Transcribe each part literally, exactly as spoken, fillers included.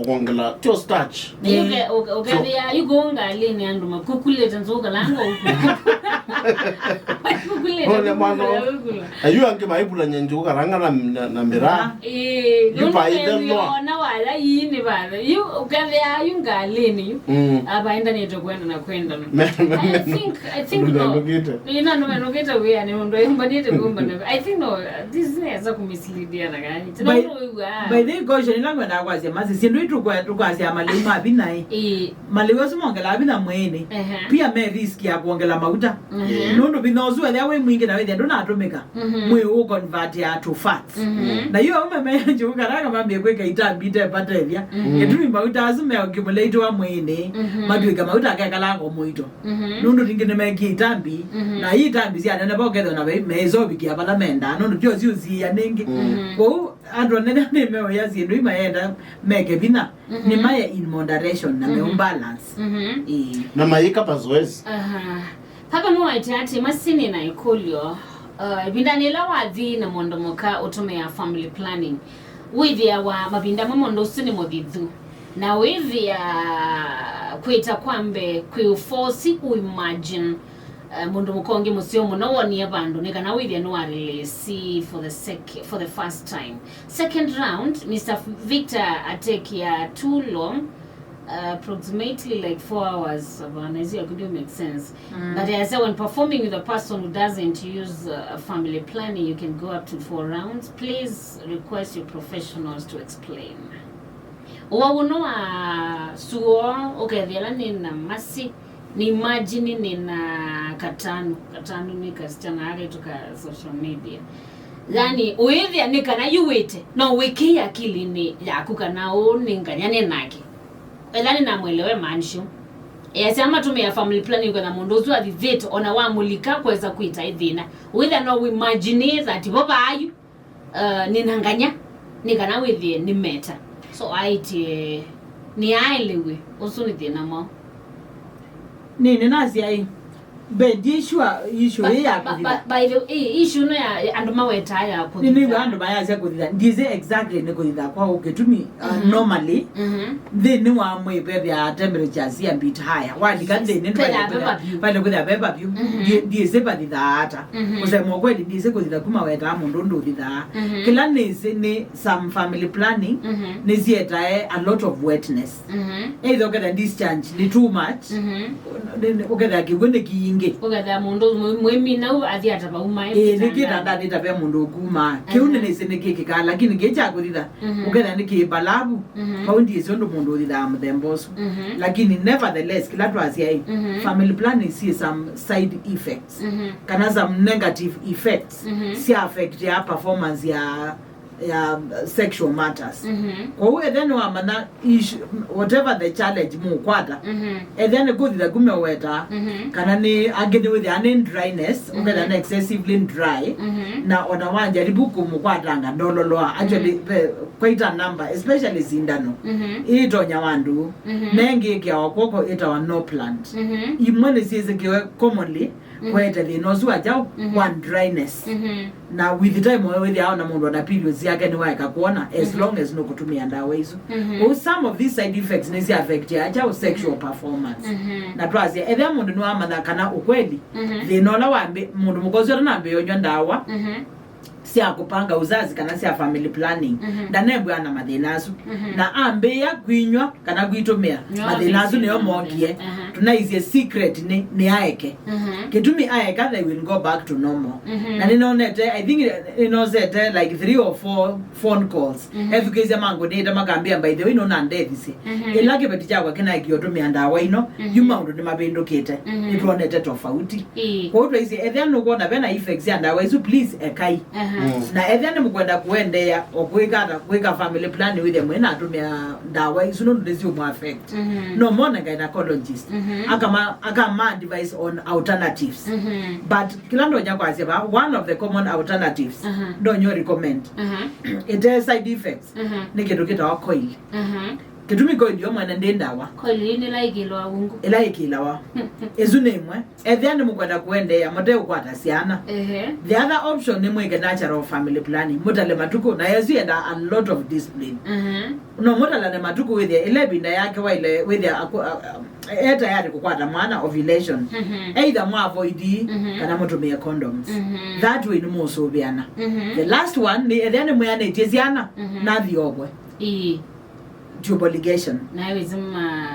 Kwongela tyo starch. Yu ke- uke- ukethĩa yu kũu ngalĩnĩ andũ makukulĩte nzũũ kalanga ũkula. Makukulĩte Ole mwana. Ũkula. Ayu angĩ maivulany'a nzũũ karanga na, na, na mĩraa. Ĩĩ, Yu nũndũ paithe nĩw'o noa. Ona wala ii nĩ vatha. Yu ukethĩa yu ngalĩnĩ yu. Mm. Avaendanĩte kwenda na kwenda. Me- me- I me- think, I think no. Ndũmenũkĩte. Ĩĩ, no, nũmenũkĩte wĩa nĩ ũndũ ayũmbanĩte kũmbana. I think no, this is a mislead ya na gani. By- Tena ũndũ wĩw'aa. By the way, caution ĩla ngwendaa kwasya masi, syĩndũ ii tũkwe- tũkwasya malĩu ma vinya ĩ. Ĩĩ. Malĩu asu mongelaa vinya mwĩĩnĩ. Ehe. Pia me risk ya kwongela mauta. Mhm. Nũndũ vinya ũsu ethĩa wĩ mwingĩ na wĩthĩa ndũnatũmĩka, Mhm. mwĩĩ ũkũnvatia to fats. Mhm. Na yu aume meya nzũũ karanga mambie kwĩka itambi itepatethya. Mhm. Kĩtumi mauta asu me accumulate wa mwĩĩnĩ, Mhm. matwĩka mauta akekalanga mũito. Mhm. Nũndũ ningĩ nĩmekie itambi, Mhm. na ii itambi sya nene vokethwa na ve- meĩsovikia vala mendaa, nũndũ tyo siũsiĩa nĩngĩ. Mhm. Kwoou andũ anene nĩmeũya syĩndũ imayenda meke vinya, Mhm. nĩmaye in moderation na Mhm. meũmbalance. Mhm. Ĩĩ. Na mayĩka mazoezi. Aha. Papa nũwaĩte atĩ, masi nĩ na ĩkũlyo, uh, ĩvindanĩ ĩla wathi na mũndũ mũka ũtũmĩaa family planning, wĩthĩawa mavinda amwe mũndũ ũsu nĩ mũthithu, na wĩthĩa kwĩta kwa mbee kwĩ ũfosi ũimagine, uh, mũndũ mũka ũngĩ mũseo mũno wonie vandũ, nĩ kana wĩthĩa nĩwarelesi for the sec- for the first time. Second round, Mister Victor atekĩa too long, uh, approximately like four hours. Hapana, hizi ya kudu make sense. Mm. But I say when performing with a person who doesn't use, uh, family planning, you can go up to four rounds. Please request your professionals to explain. Ũwau ũno wa suo, ũkethĩala nĩ na masi, nĩ imagine nĩ na katanu. Katanu nĩ kasichana akaitũ ka social media. Yani, ũĩthĩa nĩ kana yu wĩte, no wĩkĩe akilinĩ yaku kana ũũ nĩ nganya nĩ nake. Ethĩa nĩ namwelewe manchu. Easya matũmĩa family planning kwetha mũndũ ũsu athithĩte, ona wamũlika kwesa kwĩta ĩthĩna. Wĩthĩa no wĩimagine that vo vaayu, uh, nĩ na nganya, nĩ kana wĩthĩe nĩ meta. So aĩtye nĩaelewe, ũsu nĩ thĩna mwaũ. Nĩ, nĩnasya ĩ, be, ndiĩ sure issue Ba- ĩĩ ya ba- kũthitha. Ba- by the way, issue no ya andũ mawetaa ya kũthitha. Nĩnĩw'a andũ mayasya kũthitha. Ndiĩsĩ exactly nĩ kũthitha kwa ũkĩtumi, uh, Mhm. normally, Mhm. nthĩnĩ wa mwĩĩ vethĩaa temperatures sia bit higher. Walika Yes. nthĩnĩ Kwĩthĩaa ve vavyũ. Vaile kwĩthĩa ve vavyũ. Mhm. Ndiĩ- ndiĩsĩ vathithaa ata. Mhm. Kusema ukweli, ndiĩsĩ kũthitha kuma wetaa mũndũ ũndũ ũthithaa. Mhm. Kĩla nĩsĩ nĩ some family planning Mhm. nĩsietae a lot of wetness. Mhm. Either ũkethĩa discharge nĩ too much, Mhm. nĩ- nĩ- ũkethĩa kĩw'ũ nĩ kĩingĩ. Ũkethĩa mũndũ mwĩ- mwĩmina u athi atava uma Ĩĩ, nĩ kĩtandanĩ ta ve mũndũ ũkumaa. Kĩu Aha. nĩnĩsĩ nĩ kĩkĩkaa, lakini kĩ kya kũthitha, Mhm. ũkethĩa nĩ kĩmbalavu, Mhm. vau ndiĩsĩ ũndũ mũndũ ũthithaa mũthemba ũsu. Mhm. Lakini nevertheless, kĩla twasya ĩ, Mhm. family planning si some side effects, Mhm. kana some negative effects, Mhm. sya affect ya performance ya ya sexual matters. Mhm. Kwoou ethĩa nĩwamanya ish- whatever the challenge mũkwata, Mhm. ethĩa nĩ kũthitha kumeweta, Mhm. kana nĩ angĩ nĩwĩthĩa nĩ dryness, Mhm. ũkethĩa nĩ excessively dry, Mhm. na ona wanjaribu kũmũkwatanga ndololoa, actually, Mhm. ve- quite a number, especially sindano. Mhm. Ĩtonya wandu, Mhm. nengĩ ĩkĩawa kwoko ĩtawa Norplant. Mhm. Imwe nĩsyĩsĩkiwe commonly, Mhm. kwete thĩna ũsu wa kyaũ, Mhm. wa dryness. Mhm. Na with time, wĩthĩawa na mũndũ ona periods yake nĩwaeka kuona, as Mhm. long as nũkũtũmĩa ndawa isu. Mhm. Ũu some of these side effects nĩsi affectia kyaũ, sexual Mhm. performance. Mhm. Na twasya, ethĩa mũndũ nĩwamanya kana ũkweli, Mhm. thĩna ũla wambĩ, mũndũ mũka ũsu atanambĩĩa ũnywa ndawa, Mhm. sya kũpanga uzazi kana sya family planning, Mhm. ndanembwa na mathĩna asu. Mhm. Na ambĩĩa kwinywa kana kwitũmĩa, No, mathĩna asu nĩo mathĩna. Mokie. Aha. Tunaisye secret nĩ, nĩ aeke. Mhm. Kĩtumi aeka, they will go back to normal. Mhm. Na nĩnonete, I think nĩnosete like three or four phone calls. Mhm. Ethukĩĩsya mangũnĩte makambĩa, by the way, nũnandethisye. Mhm. Ĩla kĩveti kyakwa kĩnaekie ũtũmĩa ndawa ino, Mhm. yu maũndũ nĩmavĩndũkĩte. Mhm. Nĩtwonete tofauti. Ĩĩ. Kwoou twaisye, ethĩa nũkwona vena effects ya ndawa isu, please, ekai. Aha. Mm. Na ethĩa nĩmũkwenda kũendeea o kwĩka ata, kwĩka family plan wĩthĩa mwĩnatũmĩa ndawa isu nũndũ nĩsiũmũ affect. Mhm. No mone gynecologist. Mhm. Akama, akama advice on alternatives. Mhm. But kĩla ndonya kwasya vaa, one of the common alternatives, Aha. Ndonyo recommend. Aha. Ĩte side effects. Aha. Nĩ kĩndũ kĩtawa coil. Aha. Kĩtumi koili yo mwene ndĩ ndawa. Koili yu nĩla ĩkĩlawa ungu. Ĩla ĩkĩlawa. Ĩsu nĩ ĩmwe. Ethĩa nĩmũkwenda kũendeea mũteũkwata syana. Ehe. The other option nĩ mwĩke natural family planning. Mũtale matukũ, na yesu yenda a lot of discipline. Mhm. No mũtalane matukũ wĩthĩa ĩla ĩvinda yake waile wĩthĩa aku- a- a- e tayari kũkwata mwana, ovulation. Mhm. Either mwa avoid Mhm. kana mũtũmĩe condoms. Mhm. That way nĩmũsũvĩana. Mhm. The last one nĩ ethĩa nĩmwĩanĩtye syana, Mhm. nathi ovwe. Ii. Tube ligation. Nayo izima.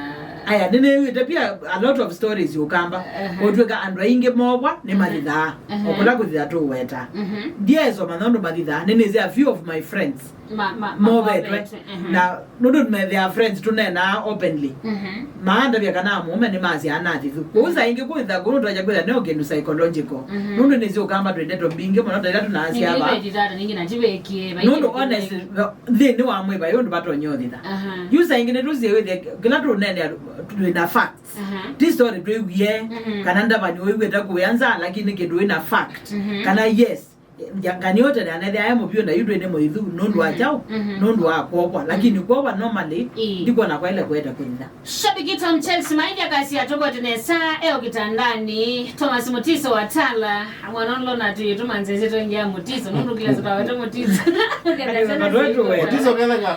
Aya, nĩnĩwĩte pia a lot of stories Ũkamba. Aha. Ũtwĩka andũ aingĩ movwa nĩ Aha. mathithaa. Aha. Okũla kũthitha tũweta. Mhm. Ndiesoma nũndũ mathithaa, nĩnĩsĩ a few of my friends Ma- ma- movetwe. Movetwe, mhm. Na nũndũ me their friends tũneenaa openly. Mhm. Maandavya kana mũũme nĩ masyaa nathithu. Kũu saa ingĩ kũthitha kũu twaja kwĩtha nĩ ũkĩndu psychological. Mhm. Nũndũ nĩsĩ Ũkamba twĩ ndeto mbingĩ mũno ta ila tũnaasya Ningĩ va. Vaithithaa, ningĩ na ti vekie, vaithithaa Nũndũ ningĩ honest, ningĩ. Nthĩnĩ wa mwĩvaĩ ũndũ vatonya ũthitha. Aha. Yu saa ingĩ nĩtũsie wĩthĩa kĩla tũneenea twĩ na facts. Aha. Ti story twĩwie Mhm. kana ndavani ũiwĩte kũĩa nza lakini kĩndũ wĩ na fact. Mhm. Kana yes, nganiotene anethĩa e mũvyũ na yu ndwĩ nĩ mũithu nũndũ wa Mhm. kyaũ Mhm. nũndũ wa kwovwa lakini kwovwa normally Ĩĩ. ndikwona kwaile kwete kũthitha. Shabiki Tom Chelsea maindi akasya tũkwete nesa eo kitandani. Thomas Mutiso wa Tala, mwana ũla na tuyĩtuma nzĩsĩ twengia Mutiso nũndũ kila sitawetu Mutiso. Ũkenda Andũ sana wetu siko. We. Mutiso ketheka.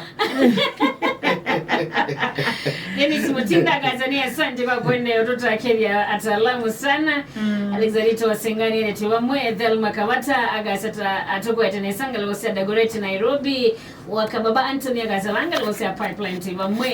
Dennis Mutinda akasya nĩ asante kwa kwende ũtũtakĩria ataalamu sana. Mm. Alexander Wasengani ene twĩ vamwe. Thelma Kavata akasya ta atũkwete nesa ngalĩko sya Dagoretti Nairobi. Waka Baba Anthony akasya ngalĩko sya Pipeline twĩ vamwe.